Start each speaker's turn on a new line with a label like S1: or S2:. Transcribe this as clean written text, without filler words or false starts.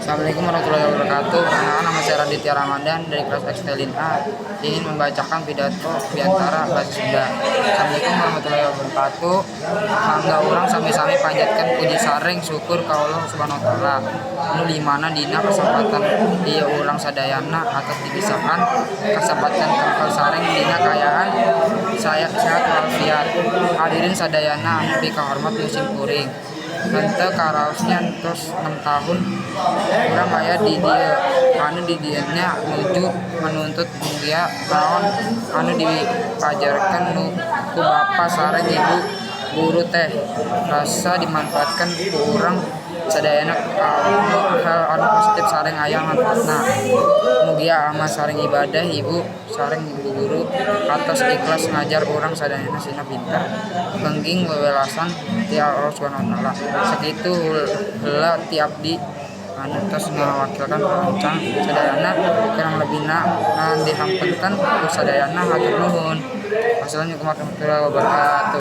S1: Assalamualaikum warahmatullahi wabarakatuh. Perkenalkan, nama saya Raditya Ramadan dari kelas Xtelin A, ingin membacakan pidato biantara bahasa Sunda. Assalamualaikum warahmatullahi wabarakatuh. Mangga urang sami-sami panjatkan puji sareng syukur ka Allah Subhanahu wa Taala, nu dimana dina kesempatan ieu urang sadayana atos dibisaan kasempatan kempel sareng dina kaayaan saya sehat walafiat. Hadirin sadayana anu pikahormat ku sim kuring. Henteu karaosna tos 6 tahun urang aya di dieu, anu di dieu nya nuju menuntut. Mugia naon anu dipajarkeun nu ku bapa sareng ibu guru teh rasa dimanfaatkeun ku urang sadayana kanggo hal anu positif sareng aya manfaatna. Mugia amal sareng ibadah ibu sareng ibu guru atos ikhlas ngajar urang sadayana sina pinter, kenging wewelasan ti Allah Subhanahu wa Taala. Sakitu heula ti abdi anu tos ngawakilkan rencang sadayana, kurang lebihna mohon dihapunten ku sadayana. Hatur nuhun. Wassalamualaikum warahmatullahi wabarakatuh.